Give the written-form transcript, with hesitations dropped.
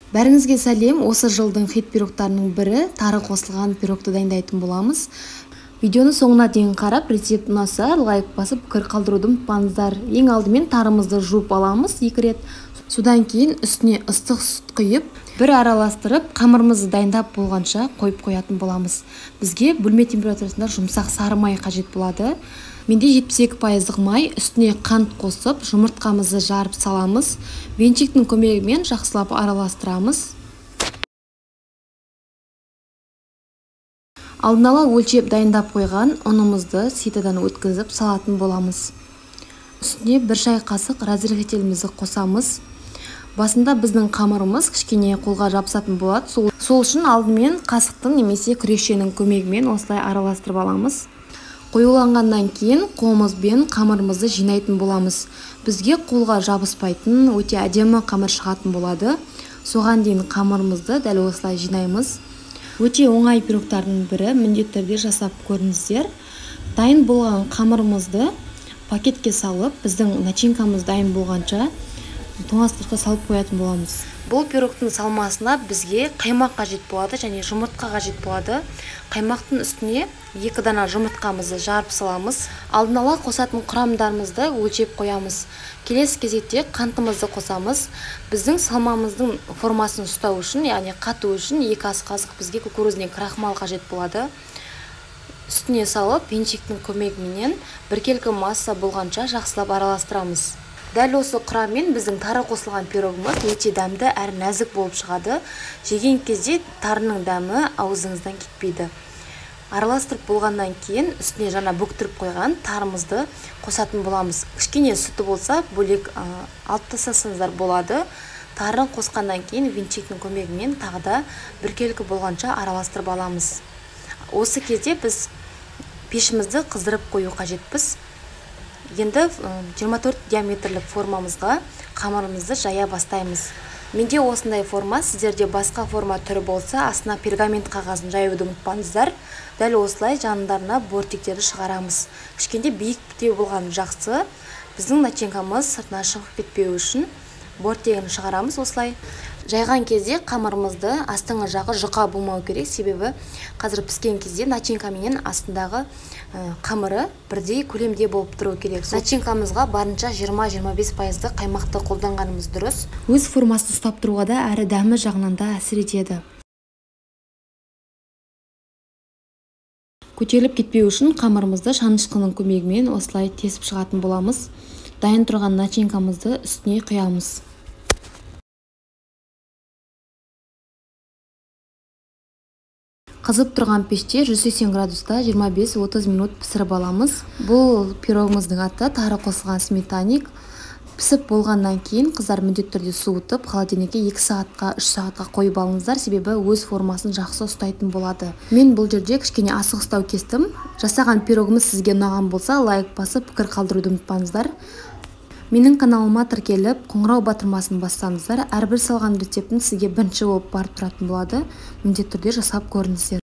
Бәріңізге сәлем. Осы жылдың хит пирогтарының бірі тары қосылған пирогты дайындайтын боламыз. Видеоны соңына дейін қарап, рецепт ұнаса лайк басып, пікір қалдыруды ұмытпаңыздар. Ең алдымен тарымызды жуып аламыз 2 рет. Содан кейін үстіне ыстық сүт құйып, бір араластырып, қамырымызды дайындап болғанша қойып қоятын боламыз. Бізге бөлме температурасында жұмсақ сары май қажет болады. Менде 72% май, үстіне қант қосып, жұмыртқамызды жарып саламыз. Венчиктің көмегімен жақсылап араластырамыз. Алдын ала өлшеп дайындап қойған ұнымызды ситодан өткізіп салатын боламыз. Үстіне 1 шай қасық разрыхлителімізді қосамыз. Басында біздің қамырымыз кішкене қолға жабысатын болады. Сол үшін алдымен қасықтың немесе күрекшенің көмегімен осылай араластырып аламыз. Қоюланғаннан кейін қолымызбен қамырымызды жинайтын боламыз. Бізге қолға жабыспайтын өте әдемі қамыр шығатын болады. Соған дейін қамырымызды дәл осылай жинаймыз. Өте оңай пирогтардың бірі, міндетті түрде жасап көріңіздер. Дайын болған қамырымызды пакетке салып, біздің начинкамыз дайын болғанша тоңазытқышқа салып қоятын боламыз. Бұл пирогтың салмасына бізге қаймақ қажет болады және жұмыртқа қажет болады. Қаймақтың үстіне 2 дана жұмыртқамызды жарып саламыз. Алдын ала қосатын құрамдарымызды өлшеп қоямыз. Келесі кезекте қантымызды қосамыз. Біздің салмамыздың формасын ұстау үшін, яғни қату үшін 2 ас қасық бізге кукурузный крахмал қажет болады. Үстіне салып, венчиктің көмегіменен біркелкі масса болғанша жақсылап араластырамыз. Дәл осы құраммен біздің тары қосылған пирогымыз өте дәмді әрі нәзік болып шығады. Жеген кезде тарының дәмі аузыңыздан кетпейді. Араластырып болғаннан кейін үстіне жаңа бүктіріп қойған тарымызды қосатын боламыз. Кішкене сүті болса бөлек алып тастасаңыздар болады. Тарын қосқаннан кейін венчиктің көмегімен тағы да біркелкі болғанша араластырып аламыз. Осы кезде біз пешімізді қыздырып қою қажетпіз. Енді 24 диаметрлік формамызға қамырымызды жая бастаймыз. Менде осындай форма, сіздерде басқа форма түрі болса, астына пергамент қағазын жаюды ұмытпаңыздар. Дәл осылай жандарына бортиктерді шығарамыз. Кішкене биіктеу болған жақсы. Біздің начинкамыз сыртына шығып кетпеу үшін бортигін шығарамыз осылай. Жайған кезде қамырымызды астыңғы жағы жұқа болмау керек, себебі қазір піскен кезде начинкаменен астындағы қамыры бірдей көлемде болып тұру керек. Начинкамызға барынша 20-25% қаймақты қолданғанымыз дұрыс. Өз формасын ұстап тұруға да әрі дәмі жағынан да әсер етеді. Көтеріліп кетпеу үшін қамырымызды шанышқының көмегімен осылай тесіп шығатын боламыз. Дайын тұрған начинкамызды үстіне құямыз. Қызып тұрған пеште 180 градуста 25-30 минут пісіріп аламыз. Бұл пирогымыздың аты тары қосылған сметаник. Пісіп болғаннан кейін қыздар міндетті түрде суытып, холодильникке 2 сағатқа, 3 сағатқа қойып алыңыздар, себебі өз формасын жақсы ұстайтын болады. Мен бұл жерде кішкене асығыстау кестім. Жасаған пирогымыз сізге ұнаған болса, лайк басып, пікір қалдыруды ұмытпаңыздар. Менің каналыма тіркеліп, қоңырау батырмасын бассаңыздар, әрбір салған рецептім сізге бірінші болып барып тұратын болады. Міндетті түрде жасап көріңіздер.